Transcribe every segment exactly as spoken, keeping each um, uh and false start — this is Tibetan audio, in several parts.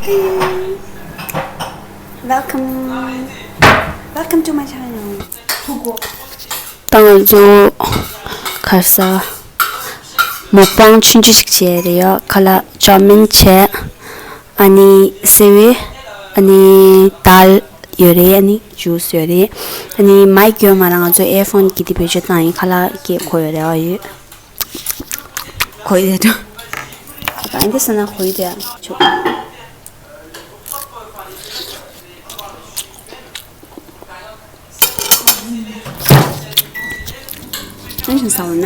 Welcome, welcome to my channel. ད་ང་ཚོ་ག་རེ་ཟ། མུག་པང་ཆུང་ཆུང་ཞིག་བྱས་རེད་ཡ། ཁ་ལག་ཅའོ་མིན་བྱས། ཨ་ནི་སེ་ཝེ། ཨ་ནི་དཱལ་ཡོད་རེད། ཨ་ནི་ཇུས་ཡོད་རེད། ཨ་ནི་མའིག་ཡོད་མ་རེད། ང་ཚོ་ཨེར་ཕོན་གྱིས་དེ་བེད་སྤྱོད་བཏང་ཡིན། ཁ་ལག་སྐད་གོ་ཡོད་རེད། ཨ་ཡོད། གོ་ཡོད་རེད། ད་འདི་ཟེར་ན་གོ་ཡོད་རེད། ཆུ། ཨེ་ཅན་ཟ་འོ་ན།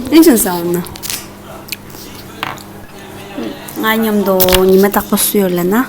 ཨེ་ཅན་ཟ་འོ་ན། ང་མཉམ་དུ་ཉི་མ་རྟག་པར་བསུ་ཡོད་ལ་ན།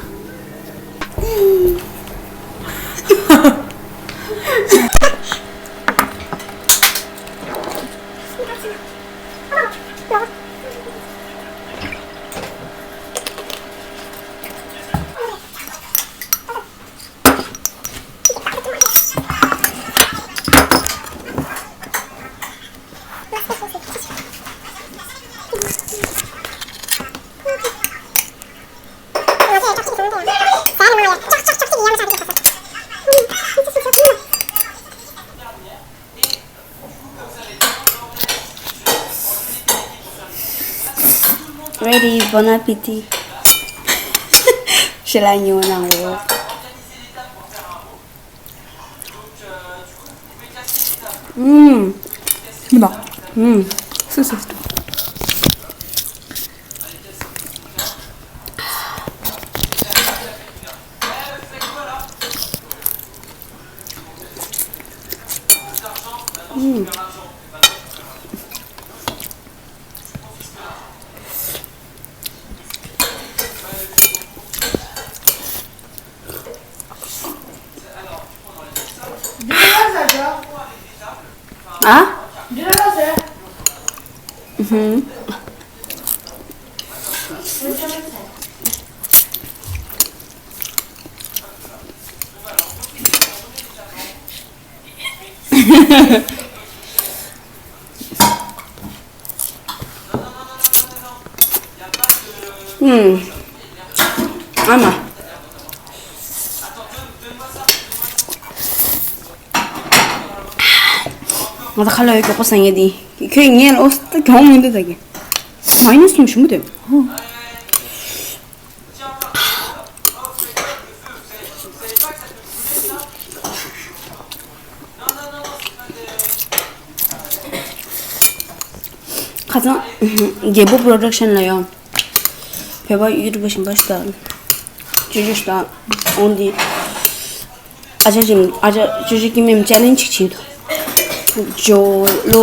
Ready, bon appetit. ཞེ་ལ་ཉོ་ནང་ལོ། ཨུམ། མི་ལ། ཨུམ། སུ་སུ་སུ། ཨུམ། ཨ། ཧུམ། ཨུམ། ཨ་མ། ང་ད་ཁ་ལག་ཡོད་མགྱོགས་པོ་ཟ་ངེས་དེ། ཁྱོད་ངས་ལ་ཨོ་སི་ད་གྱོང་མི་འདུག་ད་གི། མ་ཡིན་ན་སུམ་ཞུམ་པོ་དེ། ཁ་སང་རྒྱལ་པོ་པོ་རོ་ཌག་ཤན་ལ་ཡང་བོད་པ་ཡུ་ཊུབ་པ་གཞན་པ་ཞིག་དང་ཅོ་ཅོ་ཞིག་དང་འོང་དེ། ཨ་ཅག་ཅིག་ཨ་ཅག་ཅོ་ཅོ་སྐྱེ་དམན་ཅེ་ལེན་ཇི་ཅིག་བྱེད་འདུག་ཇོ་ལོ།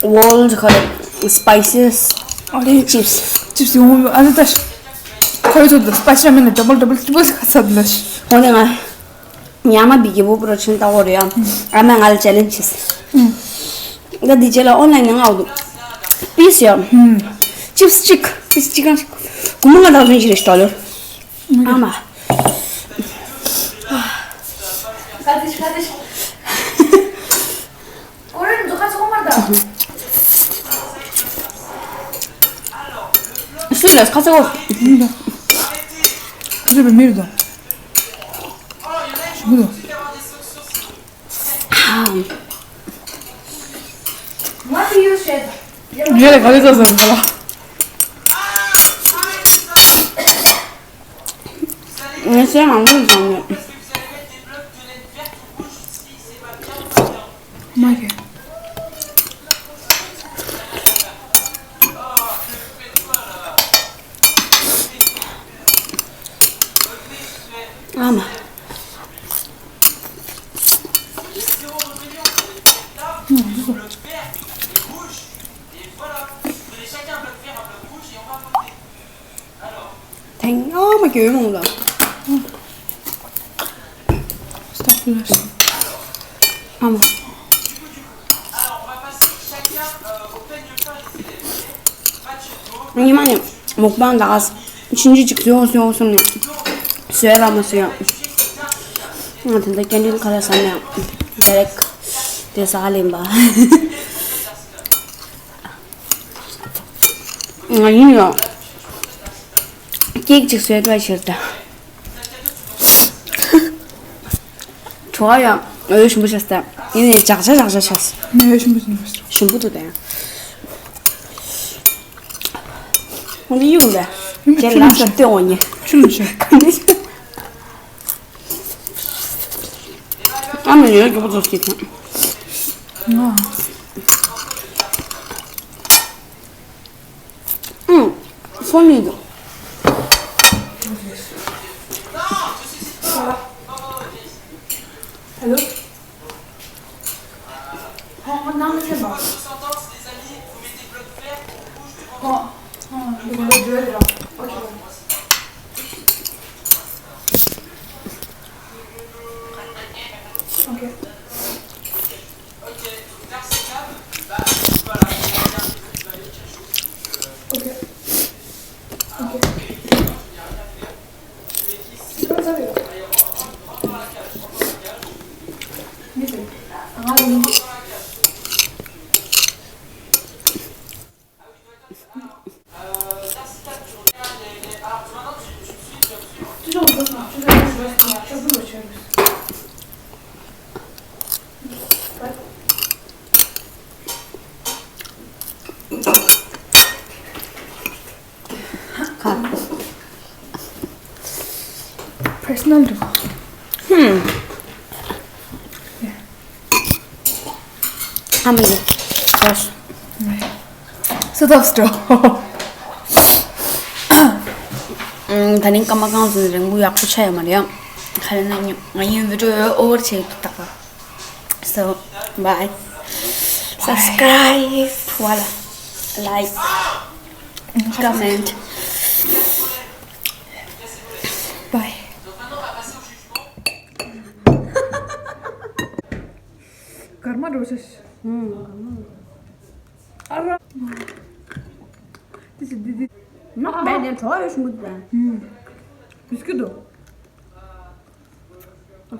ཝོལ་ཁ་རེ། སི་པའི་སི་ཨ་རེ། ཅིབ་སི། ཅིབ་སི་ཡོང་ཨ་ཟི་ཏ་ཤི། ཁོའི་ཚོ་སི་པའི་སི་ར་མེན་ལ་ཌབ་བལ་ཌབ་བལ་ཊི་རི་པལ་ཁ་ཚབ་ལ་ཤི། འོ་ན་ང་ཉག་མ་བི་གི་བོ་པོ་རོ་ཌག་ཤན་ལྟ་བོ་རེད་ཡ། ཨ་མ་ང་ལ་ཅེ་ལེན་ཇི་ཅིག་ད་འདི་རྗེས་ལ་ཨོན་ལན་ནས་མངགས་འདུག་པིས་ཡ། ཅིབ་སི་གཅིག་པིས་གཅིག་རང་ཞིག་སྒོར་མོ་ལྔ་དང་ལོན་ཅི་རེད་ཤི་ཌོ་ལར། ཨ་མ། སུས་ལ་ཁ་ཚ་བོ། ཁ་ཚ་བོ་མི་རེད་དོ། ཞུ་གི་འདུག་ངས་ལ་ག་ལེ་ཚ་ཟེར་ན་ལ། ངས་སེམས་མང་པོ་བཟང་ངེས། མ་གི། ཨ་མ། དེང་ཨ་མ་གྱོད་མོང་ལ། སྟོབས་ལ། ཨ་མ། ཉི་མ་ནས་མུག་པང་ད་ག་ཕྱིན་ཆད་ཅིག་བཟོས་འོང་བཟོས་འོང་གསུངས་ནས་བཟོས་ར་མ་བཟོས་ཡང་། ང་དེ་འདྲ་ཀེན་ཊིན་ཁ་ལག་ཟ་ནས་ཡང་ཌའི་རེག་དེ་ཟ་ག་ལེན་པ། ང་ཡིན་ཡང་། ཀེག་ཅིག་བཟོས་འགྲོ་ཕྱིར་ད། བྲོ་བ་ཡང་འོད་ཞིམ་པོ་ཤར་སྟེ། ཡིན་ནའི་ཇག་ཇག་ཇག་ཇག་ཤར། ངས་འོད་ཞིམ་པོ་ཞིམ་པོ་ཞིམ་པོ་འདུག་དེ། ཁོང་ཚོ་གཡུག་ལ། ཁྱོད་ལ་ས་སྟོན་འོ་ཉེ། ཆུ་ལ་ཤར། ག་ནས། ཨ་མ་ཡོད་རྒྱུ་པོ་ཚོ་ཞིག་དང་། ང་། ཨང་། སོང་ནས་འདུག Hello? Oh, oh, non, mais c'est bon. Oh, oh, le bleu, là. Ok, bon. Ok. Ok. Ok. Personal འདུག་ཧུམ། ཨ་མ་ལེ། སུ་ཐོབ་སྤྲོ། ད་ནི་སྐར་མ་གང་ཙམ་རིང་པོ་ཡག་པོ་ཆགས་ཡོད་མ་རེད། ཡང་ཁ་ལ་ན་ང་ཡིན་བི་ཌི་ཡོ་ཨོ་བར་བྱེད་དུ་བཏགས་པ། So, bye. Subscribe, voilà, like, comment. Bye. ཀརྨ་འགྲོ་ཤེས། ཨ་ར། དེ་ཞིག་དེ་དེ། ནག་མེད་ནས་བྲོ་བ་ཡོད་ཤིང་གུ་དེ། བིས་ཀི་འདུག་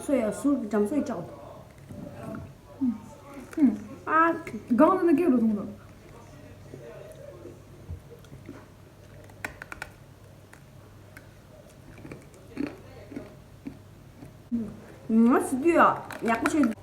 སོ་ཡ་སུ་འཇམ་སོ་ཡི་ཅག་ཨ། གང་ལ་ན་སྐད་རུ་ཐུང་དང་། ང་སི་དུས་ཡག་པོ་བྱས།